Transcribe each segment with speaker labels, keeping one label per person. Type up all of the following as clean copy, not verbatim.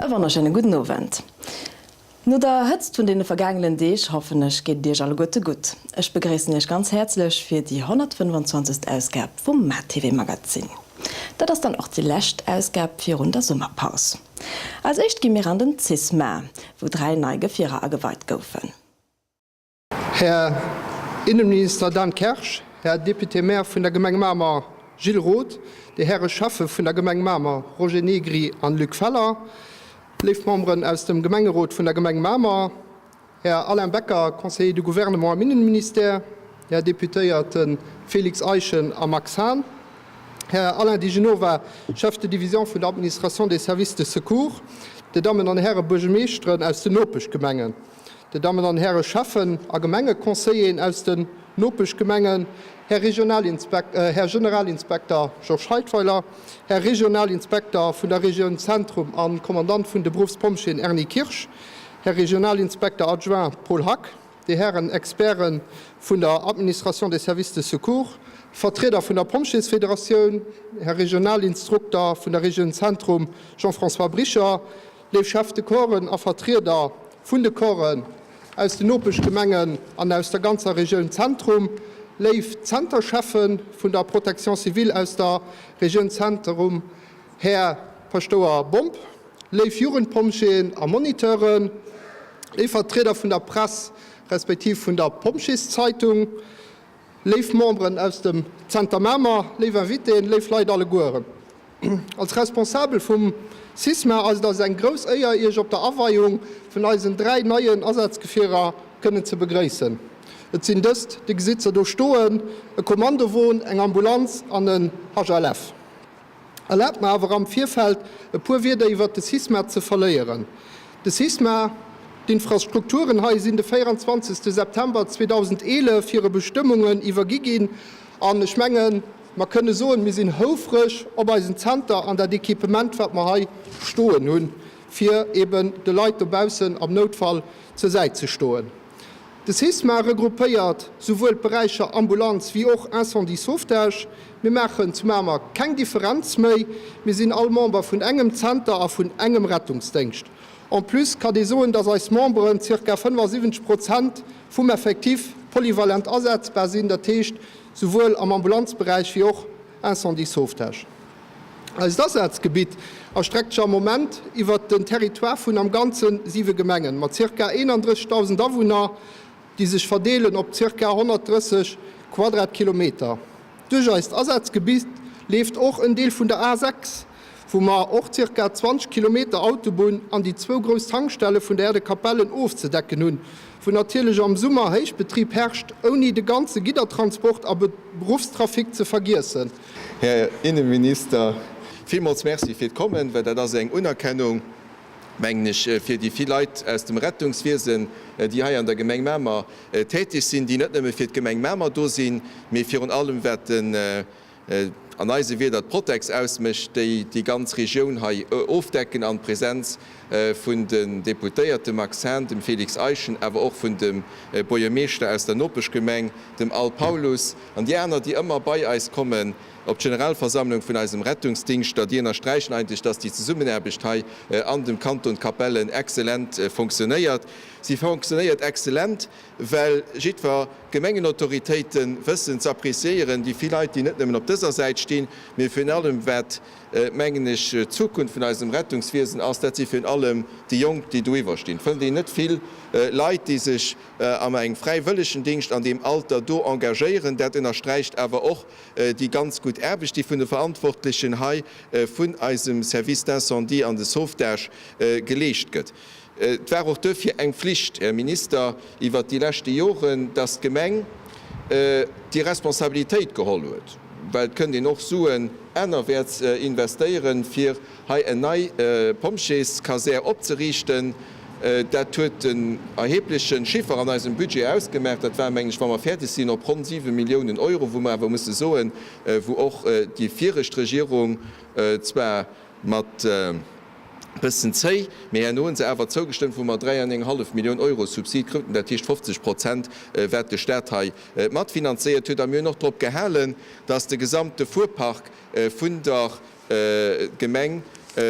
Speaker 1: E wonnerschéine gudden Owend. No der Hëtzt vun deene vergaangenen Deeg hoffen ech geet et iech alleguerte gutt. Ech begréissen iech ganz häerzlech fir déi 125. Ausgab vum MaTV Magazin. Dat ass dann och déi lescht Ausgab virun der Summerpaus. Als éischt gi mir an den Cisma, wou 3 nei Gefierer ageweit goufen.
Speaker 2: Här Innenminister Dan Kersch, Här Député-maire vun der Gemeng Mamer Gilles Roth, Dir Häre Schäffe vun der Gemeng Mamer Roger Negri an Luc Feller, léif Memberen aus dem Gemengerot vun der Gemeng Mamer, Här Alain Becker, Conseiller du Gouvernement am Innenministère, Här Deputéierte Félix Eischen a Max Hahn, Här Alain Di Genova, Chef de division vun der Administration des services de secours, Dir Dammen an Häre Buergemeeschteren aus den Nopeschgemengen. Dir Dammen an Häre Schäffen a Gemengeconseilleren aus den Nopeschgemengen, Här Regionalinspekter, Här Generalinspekter Georges Heidweiler, Här Regionalinspekter vun der Regioun Zentrum a Kommandant vun de Beruffspompjeeën Erny Kirsch, Här Regionalinspekter adjoint Paul Hack, Dir Hären Experte vun der Administration des services de secours, Vertrieder vun der Pompjeesfederatioun, Här Regionalinstrukter vun der Regioun Zentrum Jean-François Bricher, Léif Chefs de Corpsen a Vertrieder vun de Corpsen aus den Nopeschgemengen an aus der ganzer Regioun Zentrum, léif Zentercheffen vun der Protection civile aus der Regioun Zentrum, Här Paschtouer Bomb, léif Jugendpompjeeën a Moniteuren, léif Vertrieder vun der Press respektiv vun der Pompjeeszeitung, léif Memberen aus dem Zenter Mamer, léif Invitéen, léif Leit allegueren. Als Responsabel vum Sisma ass et eis eng grouss Éier, Iech op der Aweiung vun eisen 3 neien Asazgefierer kënnen ze begréissen. Et sinn dëst, Dir gesitt se do stoen, e Kommandowon, eng Ambulanz an en HLF. Erlaabt mer awer am Virfeld e puer Wierder iwwert de Sisma ze verléieren. De Sisma, d'Infrastrukturen hei sinn de 24 September 2011 hire Bestëmmungen iwwergi ginn an ech mengen, Mer kënne soen, mir sinn houfreg op eisen Zenter an dat Equipement, wat mer hei stoen hunn, fir eben de Leit dobaussen am Noutfall zur Säit ze stoen. De Sisma regroupéiert souwuel d'Beräicher Ambulanz wéi och Incendie-Sauvetage. Mir maachen zu Mamer keng Differenz méi. Mir sinn all Member vun engem Zenter a vun engem Rettungsdéngscht. En plus kann ee soen, dass eis Memberen, zirka 75 Prozent vum Effectif, polyvalent asetzbar sinn, dat heescht, souwuel am Ambulanzberäich wéi och Incendie-Sauvetage. Eist Asazgebitt erstreckt sech am Moment iwwert den Territoire vun am Ganze siwe Gemengen mat zirka 31.000 Awunner, déi sech verdeelen op zirka 130 Quadratkilometer. Duerch eist Asazgebitt leeft och en Deel vun der A 6, wou mer och zirka 20 Kilometer Autobunn an déi zwou grouss Tankstelle vun der Aire de Capellen ofzedecken hunn, wou natierlech am Summer Héichbetrib herrscht, ouni de ganze Giddertransport a Beruffstrafic ze vergiessen.
Speaker 3: Här Innenminister, villmools Merci fir d'Kommen, well dat ass eng Unerkennung, mengen ech, fir déi vill Leit aus dem Rettungswiesen, déi hei an der Gemeng Mamer tätig sinn, déi net nëmme fir d'Gemeng Mamer do sinn, mee virun allem wat den an eise Wierder d'Protex ausmécht, déi déi ganz Regioun hei ofdecken, an d'Präsenz vun den Deputéierte Max Hahn, dem Félix Eischen, awer och vun dem Buergermeeschter aus der Nopeschgemeng, dem Al Paulus, an déi aner, déi ëmmer bei eis kommen op d'Generalversammlung vun eisem Rettungsdingschter, déi ënnersträichen eigentlech, dass déi Zesummenaarbecht hei an dem Kanton Capellen exzellent fonctionnéiert. Si fonctionnéiert exzellent, well jiddwer Gemengenautoritéite wëssen ze appréciéieren, déi vill Leit, déi net nëmmen op dëser Säit stinn, mee virun allem, wat, mengen ech, d'Zukunft vun eisem Rettungswiesen ass, dat si virun allem déi Jonk, déi doiwwer stinn. Et fënnt een net vill Leit, déi sech am engem Fräiwëllegendingscht an deem Alter do engagéieren. Dat ënnersträicht awer och déi ganz gutt Aarbecht, déi vun de Verantwortlechen hei vun eisem Service d'incendie an de sauvetage geleescht gëtt. Et war och duerfir eng Flicht, Här Minister, iwwert déi leschte Joren, dass d'Gemeng déi Responsabilitéit geholl huet, well et kënnt een och Suen anerwäerts investéieren, fir hei en nei Pompjeeskasär opzeriichten. Dat huet en erhebleche Chiffer an eisem Budget ausgemaach. Dat war, mengen ech, wa mer fäerdeg sinn, op ronn 7 Milliounen Euro, wou mer awer musse soen, wou och déi viregt Regierung zwar mat bëssen zéi, mee herno hunn se awer zougestëmmt, wou mer 3 an eng hallef Millioun Euro Subsid kruten, dat heescht 50 Prozent, wat de Stat hei matfinanzéiert huet. A mir hunn och drop gehalen, dass de gesamte Fuerpark vun der Gemeng.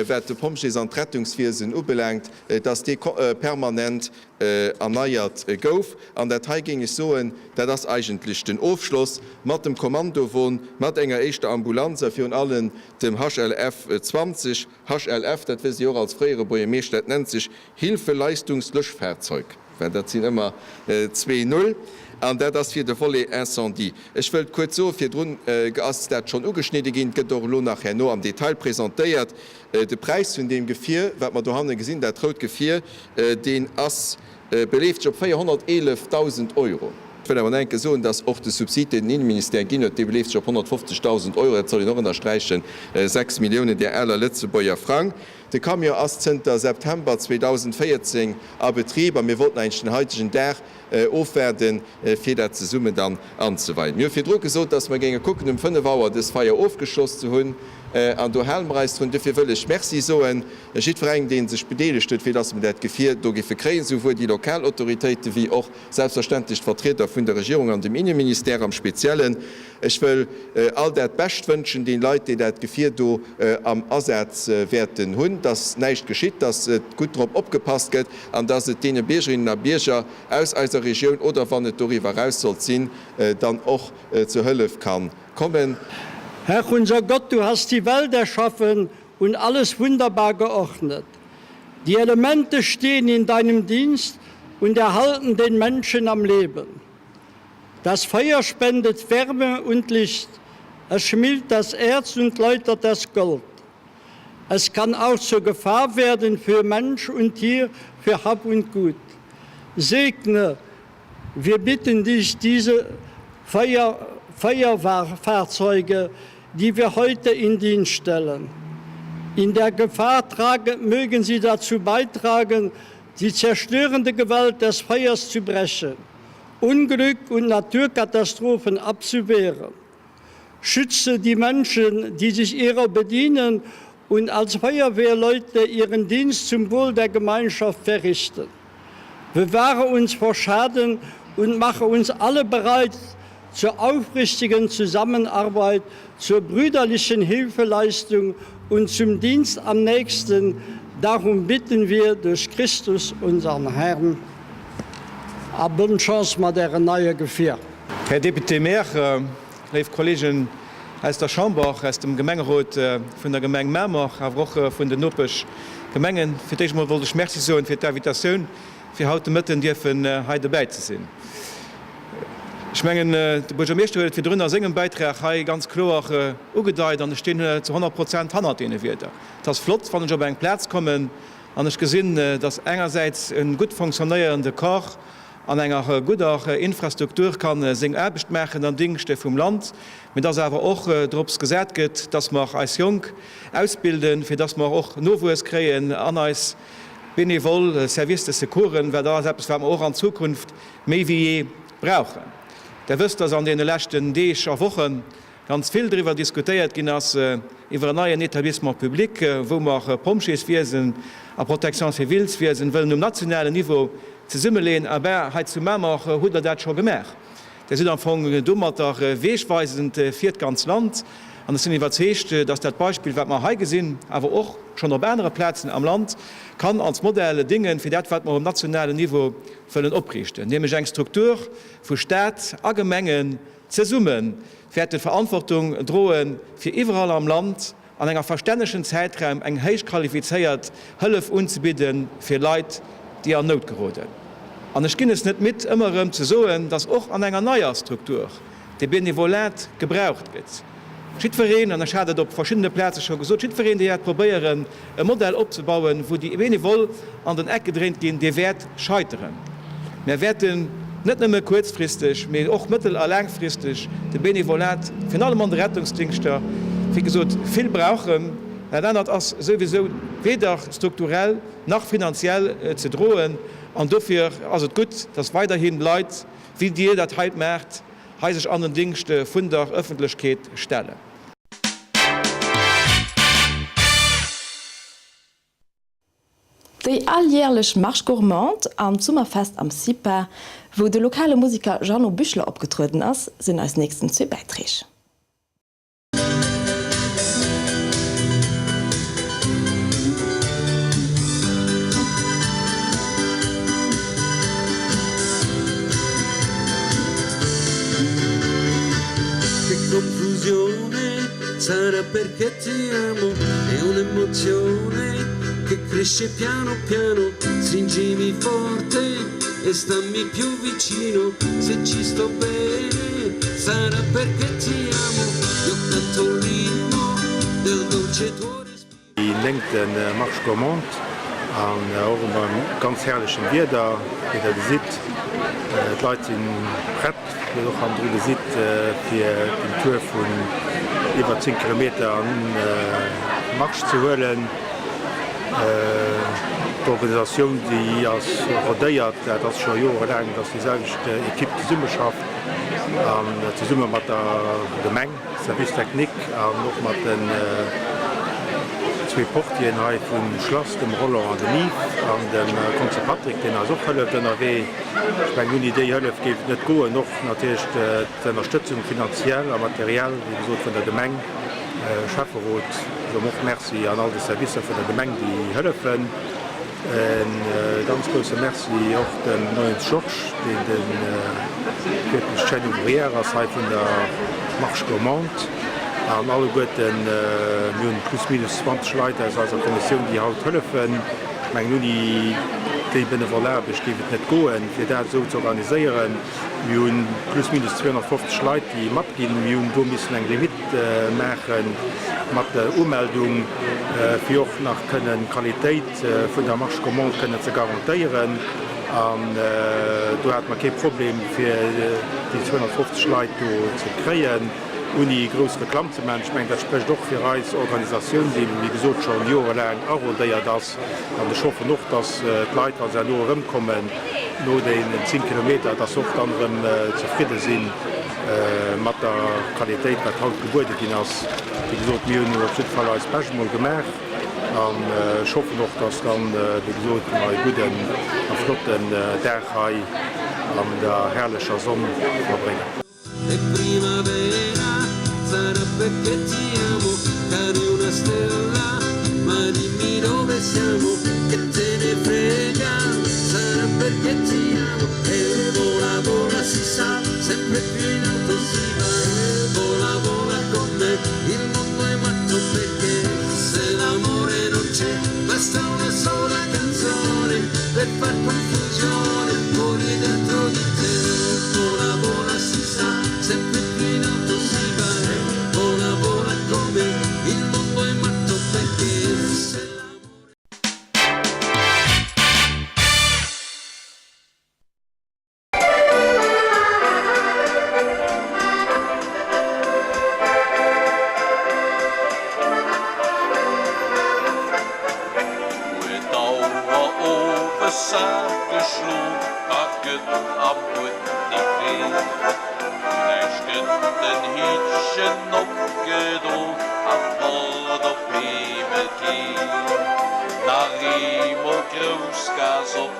Speaker 3: wat de Pompjees an d'Rettungswiesen ubelaangt, dass dee permanent erneiert gouf. An dat hei, géing ech soen, dat ass eigentlech den Ofschloss mat dem Kommandowon, mat enger éischter Ambulanz a virun allem dem HLF 20. HLF, dat wësst Dir och als fréiere Buergermeeschter, dat nennt sech Hilfeleistungslöschfahrzeug, well dat sinn ëmmer 2, 0, an dat ass fir de Volet Incendie. Ech wëllt kuerz soen, virdrun ass dat schonn ugeschnidde ginn, et gëtt och elo nach herno am Detail presentéiert, De Präis vun deem Gefier, wat mer dohanne gesinn, dat rout Gefier, deen ass, beleeft sech op 411.000 Euro. Ech wëll awer nach eng Kéier soen, dass och de Subsid, deen den Innenministère ginn huet, dee beleeft sech op 150.000 Euro, dat soll een och ënnersträichen, 6 Milliounen där aler Lëtzebuerger Frang. De Camion ass zënter September 2014 a Betrib a mir wollten eigentlech den haitegen Dag ofwaarden, fir dat zesummen dann anzeweien. Mir hu virdru gesot, dass mer géinge kucken, um 5 Auer dës Feier ofgeschloss ze hunn, an do hale mer eis drun. Dofir wëll ech Merci soen jiddwerengem, dee sech bedeelegt huet, fir dass mer dat Gefier do géife kréien, souwuel déi lokal Autoritéite wéi och selbstverständlech d'Vertrieder vun der Regierung an dem Inneministère am Speziellen. Ech wëll all dat Bescht wënschen den Leit, déi dat Gefier do am Asaz wäerten hunn, dass näischt geschitt, dass et gutt drop opgepasst gëtt an dass et deene Biergerinnen a Bierger aus eiser Regioun oder wann et doriwwer eraus sollt sinn, dann och zur Hëllef ka kommen.
Speaker 4: Herr unser Gott, du hast die Welt erschaffen und alles wunderbar geordnet. Die Elemente stehen in deinem Dienst und erhalten den Menschen am Leben. Das Feuer spendet Wärme und Licht, es schmillt das Erz und läutert das Gold. Es kann auch zur Gefahr werden für Mensch und Tier, für Hab und Gut. Segne, wir bitten dich diese Feuer, Feuerfahrzeuge, die wir heute in Dienst stellen. In der Gefahr tragen, mögen sie dazu beitragen, die zerstörende Gewalt des Feuers zu brechen, Unglück und Naturkatastrophen abzuwehren. Schütze die Menschen, die sich ihrer bedienen und als Feuerwehrleute ihren Dienst zum Wohl der Gemeinschaft verrichten. Bewahre uns vor Schaden und mache uns alle bereit zur aufrichtigen Zusammenarbeit, zur brüderlichen Hilfeleistung und zum Dienst am nächsten. Darum bitten wir durch Christus unseren Herrn. A bonne Chance mat Ären neie Gefier.
Speaker 5: Här Député-maire, léif Kollegen aus der Chamber, aus dem Gemengerot vun der Gemeng Mamer, awer och vun den Nopeschgemengen, fir d'éischt emol wollt ech Merci soen fir d'Invitatioun, fir haut de Mëtten dierfen hei dobäi ze sinn. Ech mengen, de Buergermeeschter huet et virdrun a sengem Bäitrag hei ganz kloer ugedeit an ech stinn zu 100 Prozent hannert deene Wierder. Et ass flott, wann ech op eng Plaz kommen an ech gesinn, dass engersäits e gutt fonctionnéierende Corps an enger gudder Infrastruktur ka seng Aarbecht maachen am Dingschte vum Land, mee dass awer och drops gesat gëtt, dass mer eis Jonk ausbilden, fir dass mer och Nowuess kréien an eis benevol Services de secoursen, well dat ass eppes, wat mer och an Zukunft méi wéi jee brauchen. Der wësst, dass an deene leschten Deeg a Woche ganz vill driwwer diskutéiert ginn ass, iwwer en neien Établissement public, wou mer Pompjeeswiesen a Protection civileswiesen wëllen um nationalen Niveau zesummeleeën. A ben, hei zu Mamer hutt Der dat scho gemaach. Der sidd am Fong domatter wegweisend fir d'ganz Land. An ech sinn iwwerzeegt, dass dat Beispill, wat mer hei gesinn, awer och schonn op anere Plazen am Land, kann als Modell déngen fir dat, wat mer um nationalen Niveau wëllen opriichten, nämlech eng Struktur, wou Stat a Gemengen zesumme wäerte Verantwortung droe fir iwwerall am Land an enger verstännegen Zäitraum eng héich qualifizéiert Hëllef unzebidde fir Leit, déi an Nout geroden. An ech ginn es net midd, ëmmer erëm ze soen, dass och an enger neier Struktur de Benevolat gebraucht gëtt. Jiddwereen, an ech hat et op verschiddene Plaze scho gesot, jiddwereen, dee wäert probéieren, e Modell opzebauen, wou déi Benevole an den Eck gedréint ginn, dee wäert scheiteren. Mär wäerten net nëmme kuerzfristeg, mee och mëttel a laangfristeg de Benevolat, virun allem an de Rettungsdingschter, wéi gesot, vill brauchen. Dat anert ass souwisou weder strukturell nach finanziell ze droen. An dofir ass et gutt, dass weiderhi Leit, wéi Dir dat hei maacht, hei sech an den Dingscht vun der Ëffentlechkeet stellen.
Speaker 1: Déi alljärlech Marche Gourmande an d'Summerfest am CIPA, wou de lokale Musiker Jeannot Büchler opgetrueden ass, sinn eis nächsten zwee Bäiträg.
Speaker 6: confusione, sarà perché ti amo, è un'emozione che cresce piano piano, stringimi forte e stammi più vicino, se ci sto bene, sarà perché ti amo, io canto l'inno del dolce tuo respiro.
Speaker 7: Déi néngte Marche Gourmande an och beim ganz herrlechen Wieder, wéi der gesitt. D'Leit si prett, wéi der och hannendru gesitt, fir den Tour vun iwwer 10 Kilometer an Marsch ze huelen. D'Organisatioun déi ass rodéiert, dat ass scho jorelaang, dass déi selwecht Ekipp zesummeschafft an zesumme mat der Gemeng. Service technique an och mat den zwee Portieren hei vum Schlass, dem Roland an dem Yves, an dem Konze Patrick, deen eis och hëlleft ënnerwee. Ech mengen, ouni déi Hëllef géif et net goen. Och natierlech d'Ënnerstëtzung finanziell a materiell, wéi gesot, vun der Gemeng, Schäfferot, soe mer och Merci, an all de Servicer vun der Gemeng, déi hëllefen. E ganz grousse Merci och dem Neuens Georges, deen de wierklech d'Chaîne ouvrière ass hei vun der Marche Gourmande an alleguerten. Mir hunn plus minus 20 Leit aus eiser Kommissioun, déi haut hëllefen. Ech mengen, ouni déi benevol Aarbecht géif et net goen, fir dat esou ze organiséieren. Mir hu plus minus 250 Leit, déi matginn. Mir hunn do missen eng Limitt maache mat der Umeldung, fir och nach kënnen d'Qualitéit vun der Marche gourmande kënnen ze garantéieren. An do hate mer kee Problem, fir déi 250 Leit do ze kréien, ouni grouss Reklamm ze maachen. Ech mengen, dat sprécht och fir eis Organisatioun, déi, wéi gesot, scho jorelaang arodéiert ass. An ech hoffen och, dass d'Leit, wa se herno erëmkommen no deenen 10 Kilometer, dass se och dann erëm zefridde si mat der Qualitéit, wat haut gebuede ginn ass. Wéi gesot, mir hunn op jidde Fall eist Bescht emol gemaach. An ech hoffen och, dass dann, wéi gesot, mer e gudden a flotten Dag hei an der herrlecher Sonn verbréngen.
Speaker 8: Huet d'Auer owes 8 geschloen, da gëtt am Buttek fir gläich gëtt den Hittchen opgedon a fort op Heem et geet. Nach eemol grouss Gas op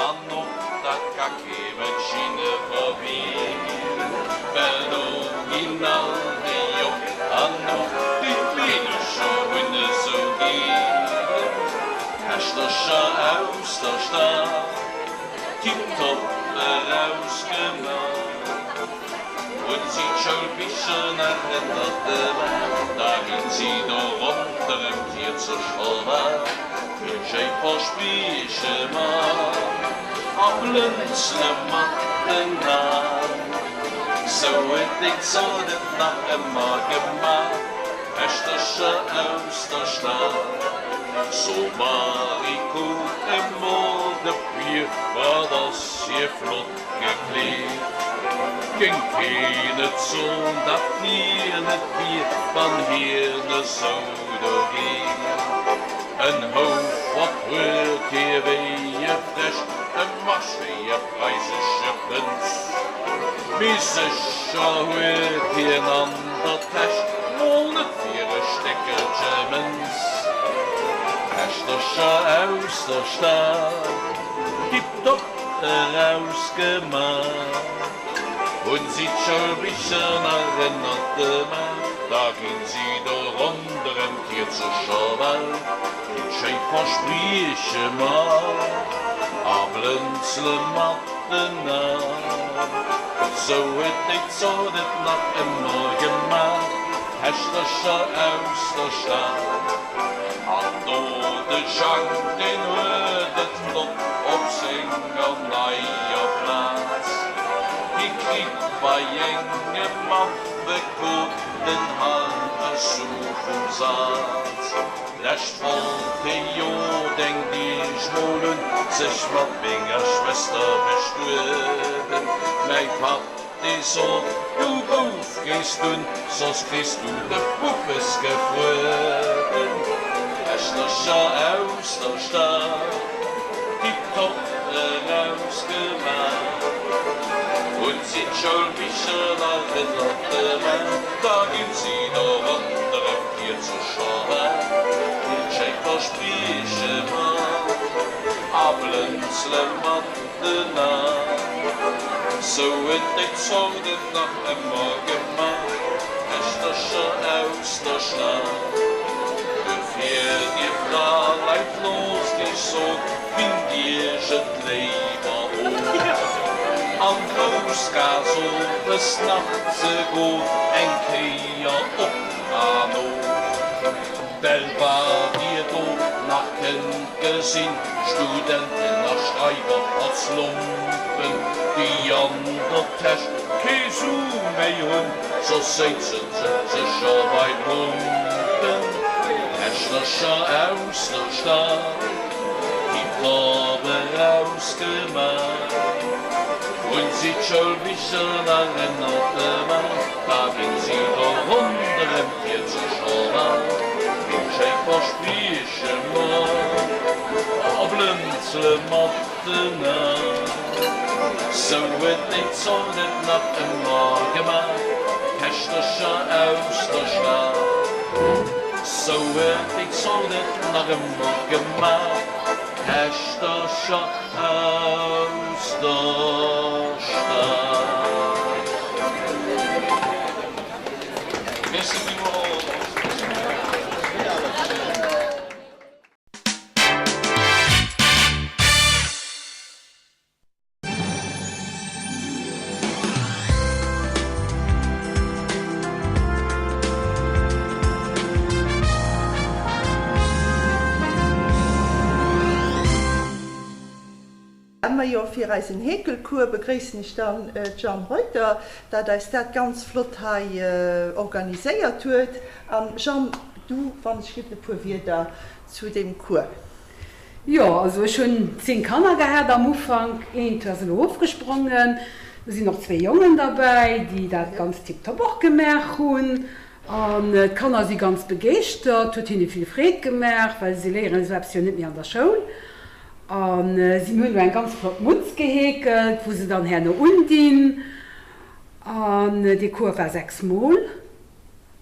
Speaker 8: an op der Kackheemelschinne verwielt, well do ginn all déi Jonk an och déi Meedercher hunn esou gär Päschtercher aus der Stad, tiptop erausgemaach. Hunn si d'Schoulbicher nach ënnert dem Aarm, da ginn si do ronderëm d'Hierzercher waarm, fir schéi Versprieche mat a blënzele mat den Aen. Sou huet déi Zort et nach ëmmer gemaach, Päschtercher aus der Stad. So Marie, kuck emol de Pier, wat ass hie flott! Gekleet. Géing keen et soen, dat hien et wier, wann hien esou do geet. En Houfert huet hie wéi e Fräsch, e Marsch wéi e preisesche Prënz. Mee sécher huet hien an der Täsch mol net fir e Stéckelche Mënz. Päschtercher aus der Stad, tiptop! Erausgemaach hunn si d'Schoulbicher nach ënnert dem Aarm, da ginn si do ronderëm d'Hierzecher Welt, ginn schéi Versprieche mat a blënzele mat den Aen. Sou huet déi Zort et nach ëmmer gemaach. Hechtercher aus der Stad. An do de Jang, deen huet et flott op senger neier Plaz. Hie kritt bei engem Affekot den hallwe Su vum Saz. Lescht wollt hie jo, denkt iech mol un, sech mat menger Schwëster bestueden. Mäi Papp, dee sot, Du Bouf, gees dunn, soss kriss du de Puppes gefrueden. Hechtercher aus der Stad, tiptop erausgemaach, hunn si d'Schoulbicher nach ënnert dem Enn, da ginn si do ronderëm d'Kierzecher Hänn. Schéi versprieche mer a blënzele mat den An. Sou huet déi Zort et nach ëmmer gemaach, Hechtercher aus der Stad. Duerfir, dir Fraleit, loosst iech soen, Winnt iech et léiwer of, an d'Groussgaass owes nach ze goen, eng Kéier op an of. Well wat dir do nach kënnt gesinn, Studenten a Schreiber als Lompen, déi an der Täsch kee Su méi hunn, soss séizen se sécher beim Humpen. Hechtercher aus der Stad, tiptop erausgemaach, hunn si d'Schoulbicher nach ënnert dem Aarm, da ginn si do ronderëm d'Kierzecher an, vill schéi Versprieche mer a blënzele mat den Aen. Sou huet déi Zort et nach ëmmer gemaach, d'Hechtercher aus der Stad. Sou huet déi Zort et nach ëmmer gemaach, d'Hechtercher aus der Stad. Merci villmools.
Speaker 9: Majo, fir eisen Heekelcours begréissen ech dann d'Jeanne Reuter, dat eis dat ganz flott hei organiséiert huet. An Jeanne, du wann ech giff e puer Wierder zu deem Cours.
Speaker 10: Jo, also ech hunn 10 Kanner gehat am Ufank, eent ass elo ofgesprongen, do sinn och zwee Jongen derbäi, déi dat ganz tiptop och gemaach hunn. An d'Kanner si ganz begeeschtert, huet hinne vill Freed gemaach, well si léieren esou eppes jo net méi an der Schoul. A si hunn elo eng ganz flott Mutz geheekelt, wou se dann herno undinn. An dee Cours war 6 mol.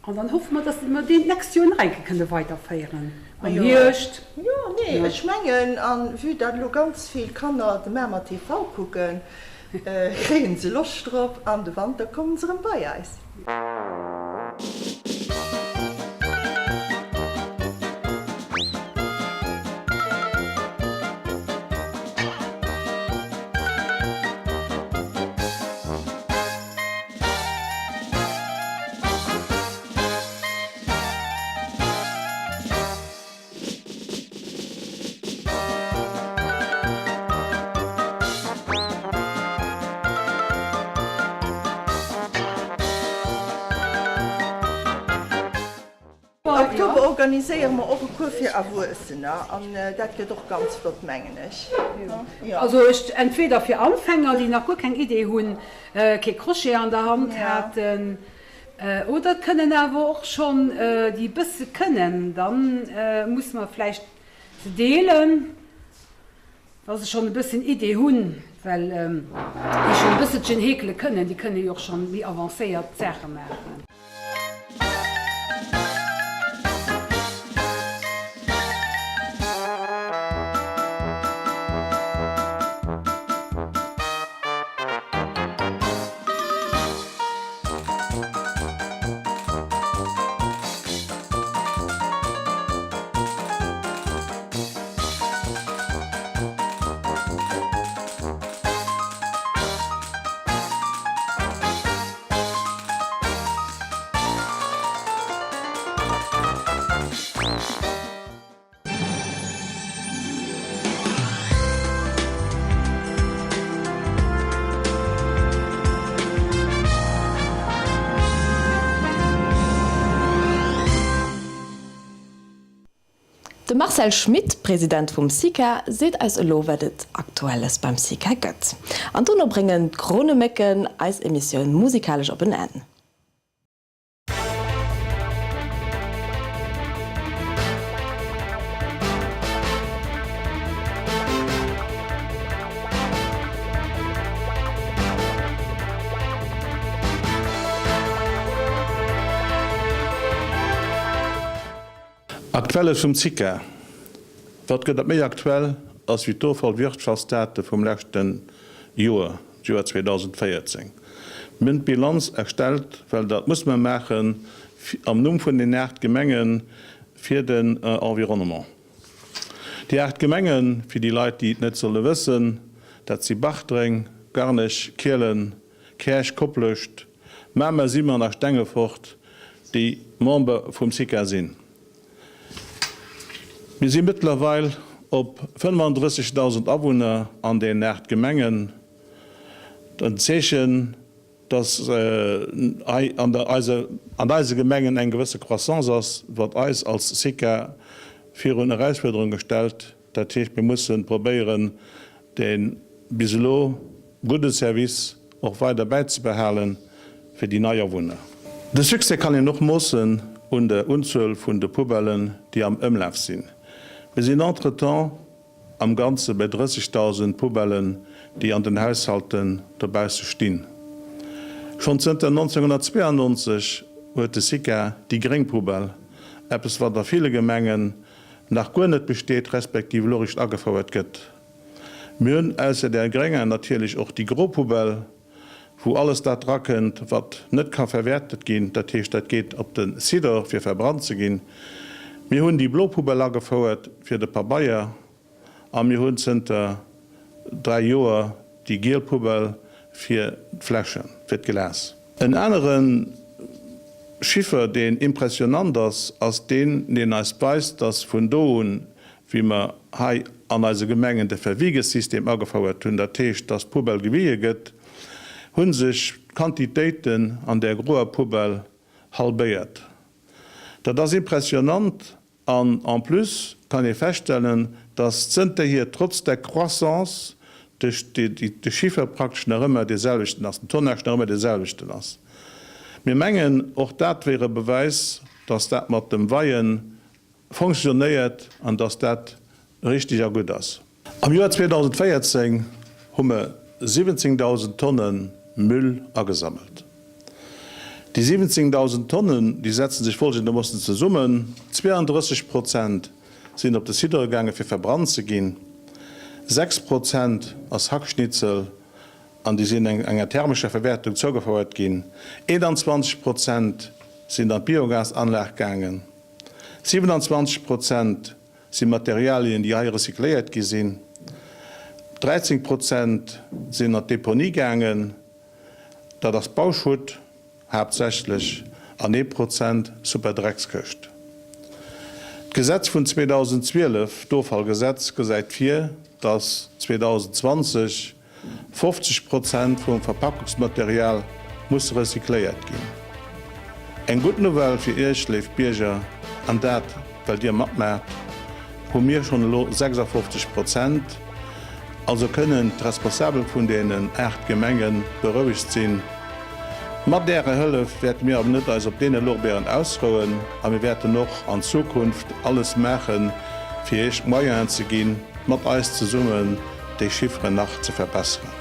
Speaker 10: An dann hoffe mer, dass mer deen d'nächst Joer nach eng Kéier kënne weiderféieren am Hierscht.
Speaker 9: Jo, nee, ech mengen, a vue dat elo ganz vill Kanner de Mamer TV kucken, kréien se Loscht drop an de Wanter kommen se erëm bei eis. Oktober organiséiere mer och e Cours fir Erwuessener an dat gëtt och ganz flott, mengen ech.
Speaker 10: Also ech entweder fir Anfänger, déi nach guer keng Idee hunn, kee Crochet an der Hand haten, oder et kënnen awer och schonn déi e bësse kënnen, da musse mer vläicht se deelen, wa se schonn e bëssen Idee hunn, well déi schonn e bësselchen heekele kënnen, déi kënne jo och schonn méi avancéiert Saache maachen.
Speaker 1: De Marcel Schmit, President vum SICA, seet eis elo wat et Aktuelles beim SICA gëtt. An dono bréngen d'Kronemécken eis Emissioun musikalesch op en Enn.
Speaker 11: Aktuelles vum Zica, Wat gëtt et méi aktuell ass wéi d'Offallwirtschaftsdate vum leschte Joer, d'Joer 2014. Mir hunn d'Bilanz erstellt, well dat muss mer maachen am Numm vun den 8 Gemenge fir den Environnement. Déi 8 Gemengen, fir déi Leit déi et net solle wëssen, dat si Bartreng, Garnech, Kielen, Käerch, Koplescht, Mamer, Simmer a Stengefort, déi Member vum SICA sinn. Mir si mëttlerweil op 35.000 Awunner an den 8 Gemengen, en Zeechen, dass hei an eise Gemengen eng gewësse Croissance ass, wat eis als SICA virun Erausfuerderunge stellt. Dat heescht, mir musse probéieren, dee bis elo gudde Service och weider bäizebehale fir déi nei Awunner. De Succès kann een och moossen un der Unzuel vun de Poubellen, déi am Ëmlaf sinn. Mir sinn entretemps am Ganze bei 30.000 Poubellen, déi an den Haushalten dobausse stinn. Schonn zënter 1992 huet de SICA déi gréng Poubelle, eppes wat a ville Gemengen nach guer net besteet, respektiv elo eréischt agefouert gëtt. Mir hunn ausser där grénger natierlech och déi gro Poubelle, wou alles dat drakënnt, wat net ka verwäertet ginn, dat heescht, dat geet op de Sidor, fir verbrannt ze ginn. Mir hunn déi blo Poubelle agefouert fir de Pabeier a mir hunn zënter 3 Joer déi giel Poubelle fir d'Fläschen, fir d'Glas. En anere Chiffer, deen impressionant ass, ass deen, deen eis weist, dass vun do un, wéi mer hei an eise Gemengen de Verwiegesystem agefouert hunn, dat heescht, dass d'Poubelle gewiehe gëtt, hu sech d'Quantitéiten an där groer Poubelle halbéiert. Dat ass impressionant An en plus kann ee feststellen, dass zënterhier trotz der Croissance de Chiffer praktesch nach ëmmer dee selwechten ass, den Tonnage nach ëmmer dee selwechten ass. Mir mengen, och dat wier e Bewäis, dass dat mat dem Weie fonctionnéiert an dass dat richtig a gutt ass. Am Joer 2014 hu mer 17.000 Tonne Müll agesammelt. Déi 17.000 Tonnen, déi setzen sech folgendermossen zesummen, 32 Prozent sinn op de Sidor gaange fir verbrannt ze ginn, 6 Prozent ass Hackschnitzel an déi sinn enger thermescher Verwäertung zougefouert ginn, 21 Prozent sinn an d'Biogasanlag gaangen, 27 Prozent si Materialien, déi hei recycléiert gi sinn. 13 Prozent sinn an d'Deponie gaangen, dat ass Bauschutt haaptsächlech, an ee Prozent Superdreckskëscht. D'Gesetz vun 2012, d'Offallgesetz, gesäit vir, dass 2020 50 Prozent vum Verpackungsmaterial muss recycléiert ginn. Eng gutt Nouvelle fir Iech, léif Bierger, an dat well Dir matmaacht, hu mir schonn elo 56 Prozent. Also kënnen d'Responsabel vun deenen 8 Gemenge berouegt sinn. Mat Ärer Hëllef wäerte mir awer net eis op deene Lorbeeren ausrouen a mir wäerten och an Zukunft alles maachen, fir Iech d'Moyenen ze ginn, mat eis zesummen déi Chifferen nach ze verbesseren.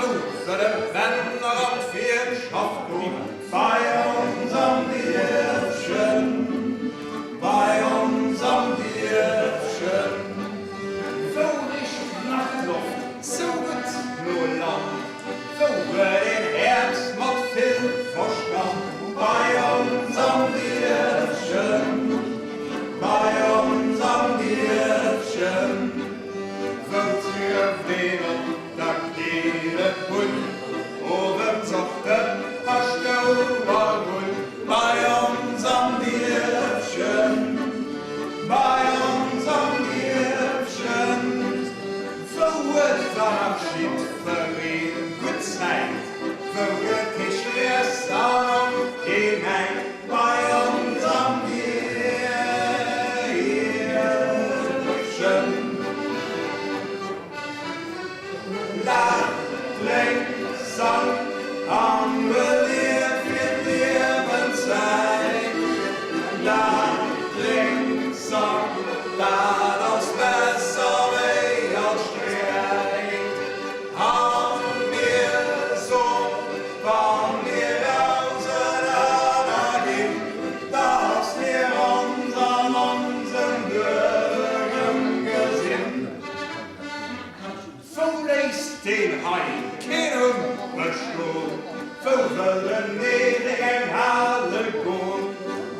Speaker 8: Wou wëllen d'Männer an d'Wirtschaft goen? Bei ons am Dierfchen, bei ons am Dierfchen. Wou richt d'Nachtloft sou gutt no Land? Wou huet een Häerz mat vill Verstand? Bei ons am Dierfchen, bei ons am Dierfchen. Wou trëfft een op der Keelebunn owends op de Paschtouer hunn? Bei ons am Dierfchen, bei ons am Dierfchen. Wou huet dann nach jiddwereen gutt Zäit? Wou gëtt kee Stress an och kee Näid? Bei ons am Dierfchen. Laach, drénk, sang an huel dir fir d'Liewen Zäit. Laach, drénk, sang, dat ass besser wéi all Sträit. A mir soen, wa mir ausenaner ginn, dass mir ons an onsem Duerf erëmgesinn. Wou léisst deen hei keen Hung bestoen? Wou wëll den Medek eng hale goen?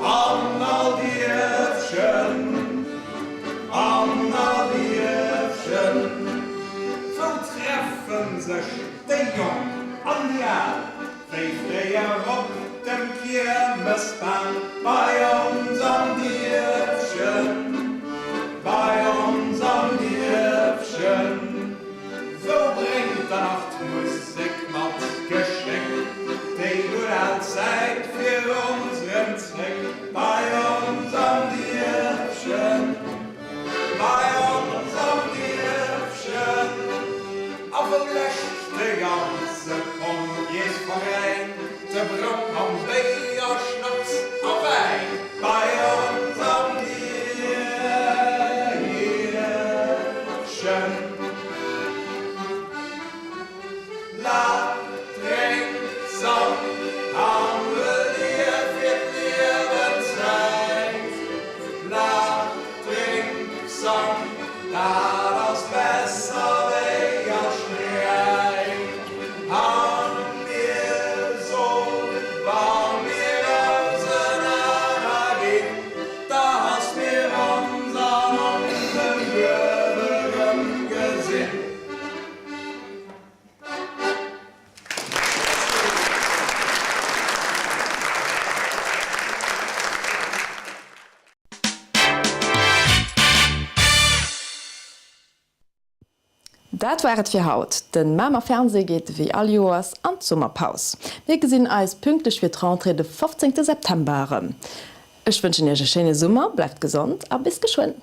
Speaker 8: An all Dierfchen, an all Dierfchen. Wou treffen sech déi Jonk an déi Al, wéi fréier op dem Kiermesbal? Bei ons am Dierfchen, bei ons am Dierfchen. Wou bréngt der nach d'Musek mat Geschéck déi gutt al Zäit fir ons rëm zréck? Bei ons am Dierfchen. Bei ons am Dierfchen. A wou läscht de ganze Pompjeesveräin de Bram mam Béier, Schnaps a Wäin? Bei ons am Dierfchen. Lach, drénk, sang an huel dir fir d'Liewen Zäit. Lach, drénk, sang, dat ass besser wéi all Sträit. An mir soen, wa mir ausenaner ginn, dass mir ons an onsem Duerf erëmgesinn.
Speaker 1: Dat war et fir haut. Den Mamer Fernseh geet wéi all Joers an d'Summerpaus. Mir gesinn eis pünktlech fir d'Rentrée de 15 September erëm. Ech wënschen iech e schéine Summer, bleift gesond a bis geschwënn.